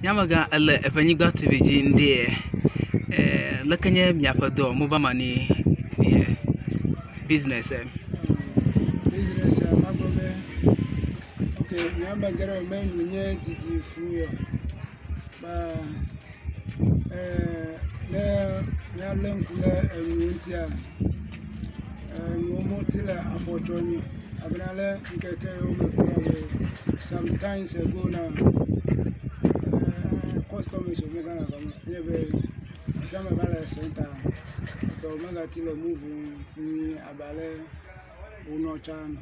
Nyamegã ele Eʋenyigba TV dzi ŋdi ye. Leke nye miaƒe dɔ mobile money ye business? Business ya magblɔ be ok nye ame geɖe me nu nye didi fu yɔ ba ne míalé ŋku ɖe enu ŋutia enuwo meti le afɔ tsɔ nyi elabena le ŋkeke yiwo me kura be sometimes ago na customers wo megana va me nye be xexeame va le sesem ta dɔ megati le move nyuie abe ale wonɔ tsã ene.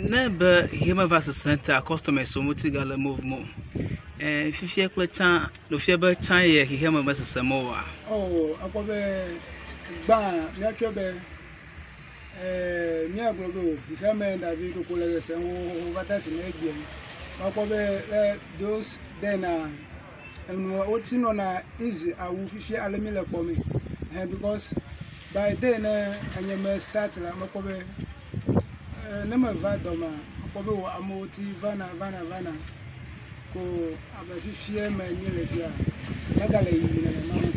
Ne be xexeame va sesẽ ta customers wo meti gale move mo. Fifia kple tsã ɖo fia be tsã ye xexeame me sesẽm oa? Oh, akpɔ be gbã míatsɔe be míagblɔ be o xexeame ɖavi ɖoko le sesẽm xoxoxo va de asi me egbea. Makpɔ be le those then enuwo woti nɔna easy awu fifia ale mi le kpɔ me. Because by then ne enye me start la mekpɔ be ne meva dɔmea mekpɔ be wo amewo ti vana vana vana ko abe fifia me míele fia megale yiyi nenema o.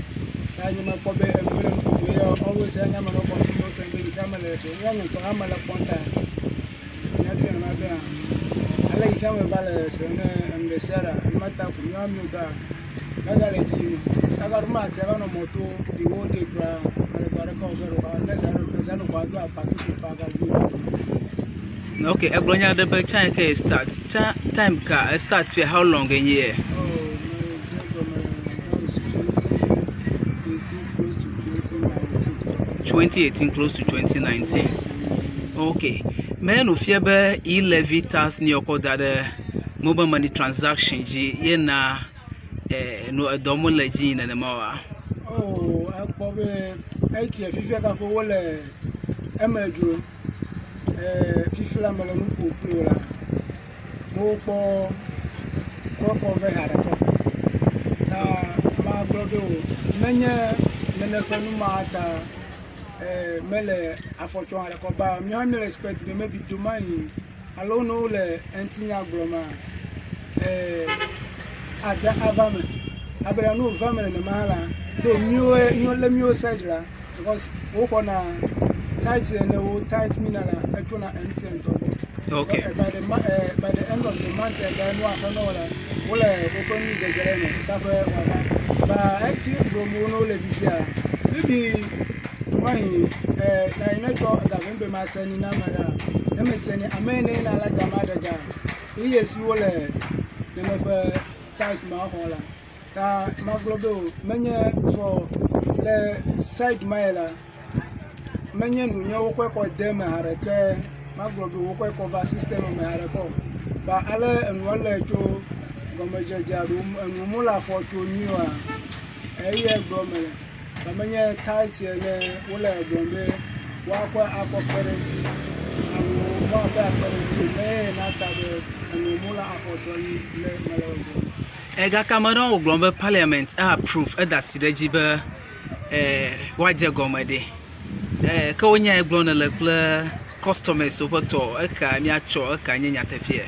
Ta nye mekpɔ be enuwo le nuƒoƒo ya always anya me nɔ kpɔm no sɛm be xexeame le sesem. Ya nye ŋutɔ hã mele kpɔm ta míatsɔe nenema be ale xexeame va le sesem ne enu ɖe sia ɖea meta ko míawo míwo dɔa megale dzi yim o. Agaɖo mati ava nɔ mɔto the whole day kura mele dɔ aɖeke wɔ ge ɖo ne zã ɖo kɔa do apaki ko pa gavi. Ok, egblɔ nya aɖe be tsã yi ke start tsã time ka e start fia how long enye ye? Oh, medze gɔme that was 2018 close to 2019. 2018 close to 2019. Ok, me no fia be e-levy tax ni ɔkɔ da ɖe mobile money transaction dzi ye na no edɔ mo le dzi nenema oa? Oh, akpɔ be ekie fifia gake wole eme dzro. Fifi la mele nu ƒom kpli wo la, wokpɔ kɔkɔ ve ha ɖeka. Ta magblɔ be o menye nene ƒe nu ma ta mele afɔ tsɔm haɖeke o. Ba míawo míele expect be maybe domain alo ne wole ŋutinya gblɔma ate ava me. Elabena ne wòva me nenema hã la, do míwo míwo le míwo side la because woxɔna tithe ne wo tithe mina la etsona MTN tɔ gbɔ. By the end of the month ga nu aƒe na wo la wole woƒe nu dzedze ɖe eme kaƒe wòava. Ba eke gblɔm wo ne wole fifia maybe ɖewomahi na yi ne tsɔ ega be be ma send na ame ɖea ne me send ame yi ne yina la ga ma ɖe ga eye si wole nene ƒe tax ma xɔ la ta magblɔ be o menye for le side ma yi la menye nu nye wokɔe kɔ de eme haɖeke magblɔ be wokɔe kɔ va system me haɖeke o. Ba ale enua le tso gɔmedzedzea ɖo enu mo le afɔ tso nyui oa eye gblɔ me le. Ba menye tax ne wole gblɔm be woakɔe akɔ kpe ɖe eŋuti alo woakɔe akpe ɖe eŋuti o meye na ta be enu mo le afɔ tsɔ nyi le mele gbɔgblɔm. Gake ame aɖewo gblɔm be parliament approve eda asi ɖe edzi be woadze gɔme ɖe. Ke wonyae gblɔm nele kple customers woƒe tɔ eka míatsɔ eka nye nyateƒea?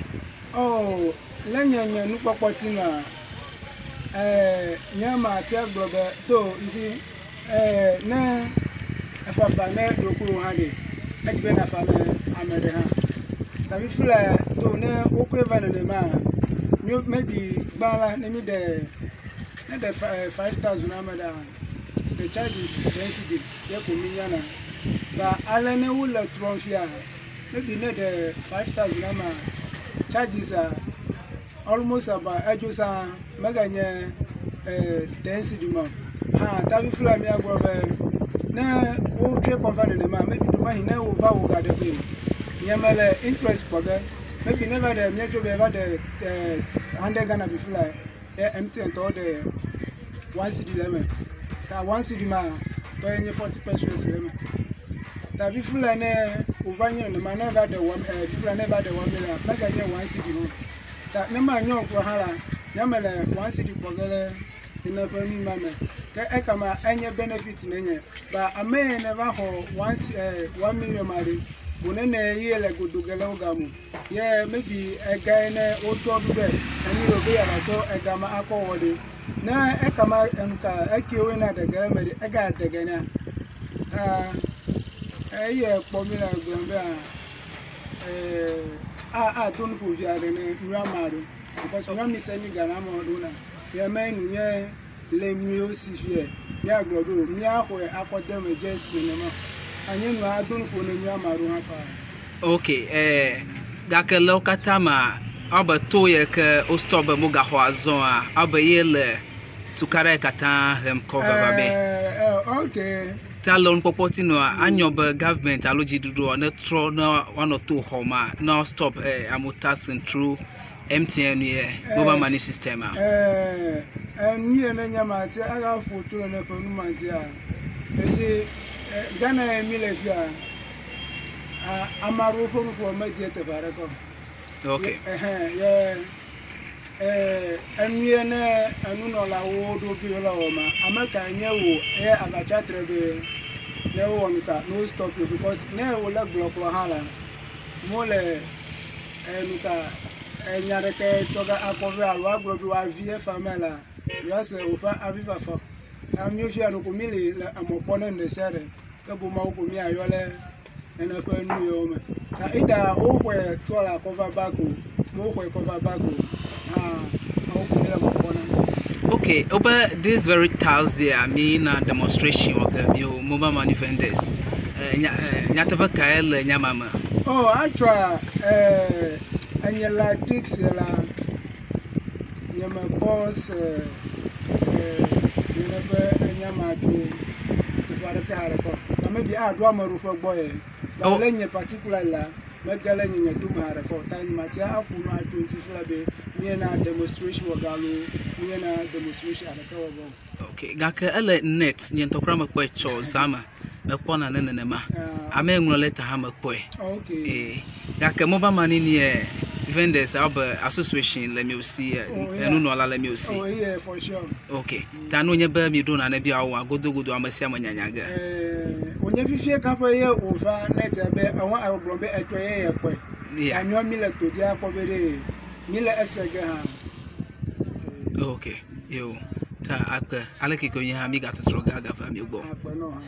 Oh, le nye nye nukpɔkpɔ ti mea, nye mate agblɔ be do you see ne efafa ne ɖokuiwò hã ɖe edzi be nafa ne ame ɖe hã. Ta fifi le do ne wokɔe va nenema míwo maybe gbã la ne mi ɖe ne ɖe 5,000 na ame ɖea the charges 10 cedi ye ko mi nyana. Ba ale ne wole trɔm fia maybe ne ɖe 5,000 na amea charges a almost about edzo sã meganye 10 cedi ma o. Hã ta fifi la míagblɔ be ne wotsɔe kɔ va nenema maybe ɖewomahi ne wova wò ga ɖe gbe nye mele interest kpɔ ge maybe ne va ɖe míatsɔ be va ɖe 100 Ghana fifi la ye MTN tɔwo ɖe 1 cedi le eme. Ta 1 cedi ma tɔ ye nye 40 pesewas le eme. Ta fifi la ne wòva nye nenema ne va ɖe one fifi la ne va ɖe 1 million meganye 1 cedi o. Ta ne manyɔ kura hã la nye mele 1 cedi kpɔ ge ɖe nene ƒe nu ma me. Ke ekema enye benefit ne nye. Ba ame yi ne va xɔ 1 million ma ɖe Bonene ye le godo ge le wo gamu. Ye maybe ega ne wotsɔ ɖo ɖe enyi yi be yeava tsɔ ega ma akɔ wɔ ɖe. Ne ekama enuka ekewoe na ɖe ge le eme ɖe ega de ge nea. Ta eye kpɔ mi le gblɔm be a ado nuƒo vi aɖe ne nua ma ɖo. Because nua mi se mi ga na amewo ɖo na. Ye me nu nye le miwo si fie míagblɔ be o míaxɔe akɔ de me just nenema. Anye nua ado nuƒo ne nua ma ɖo hã paa. Ok, gake le wo katã mea, abe to ye ke wo stop be mogaxɔ azɔa, abe ye le tukaɖa yi katã hem kɔ vava be. Ok. Ta le nukpɔkpɔ ti nua, anyɔ be government alo dziɖuɖua ne trɔ ne woanɔ to xɔ ma, ne woa stop amewo taxing through MTN ye mobile money system a. Enu ye ne nye ma ti aga ƒo tso le ne ƒe nu ma ŋutia. Esi Ghana ye mi le fia, ame aɖewo ƒe nuƒo medie teƒe aɖeke o. Ok. Ye enu ye ne enunɔlawo ɖo be wole wɔ ma, ame ka nye wò ye ava tsi atre be ne wowɔ nu ka ne wo stop you because ne wole gblɔkplɔ hã la, mole enu ka enya ɖeke tsɔ ge akɔ vɛ alo agblɔ be woavi efa me la, yewoase woƒe avifafa. Na míwo fia ɖeko mi le le emɔ kpɔ ne nu ɖe sia ɖe ke boŋ Mawu ko míayɔ le nene ƒe nu yawo me. Ta ida woxɔe trɔ le akɔ va back o, mewoxɔe kɔ va back o hã Mawu ko mi le mɔ kpɔ na. Okay, obe this very Thursday a mi na demonstration wɔ ge miwo mobile money vendors. Nyateƒe kae le nya ma me? Oh, actually, enye la Dix la, nye mekpɔ se nene ƒe enya ma tso teƒe aɖeke haɖe kɔ. Na maybe aɖo ame ɖo ƒe gbɔ ye. Oh. Le nye particular la, mege le nye nye dome haɖe kɔ. Ta nye matia aƒo nu atso ŋuti fila be míena demonstration wɔ ge alo míena demonstration aɖeke wɔ ge o. Ok, gake ele net nye ŋutɔ kura mekpɔe tsɔ zã me. Mekpɔ nane nenema. Ah, Ame ŋlɔ lɛta hã mekpɔe. ok. Gake mobile money ni vendors abe association le miwo si, Oh, yeah. enunɔla le miwo si. Oh, yeah, for sure. Ok, ta nu nye be mi ɖo nane bi awɔ godogodo ame sia ame nyanya ge. Wònye fifie kaƒe ye wòva net be eŋɔ agblɔ be etsɔ ye ye kpɔe. Yeah. Anyɔ mi le to dzi akpɔ be ɖe mi le ese ge hã. Ok, yo. Ta akpe aleke ke wonye hã mi gatɔtrɔ ge agava mi gbɔ. Akpe nɔ hã.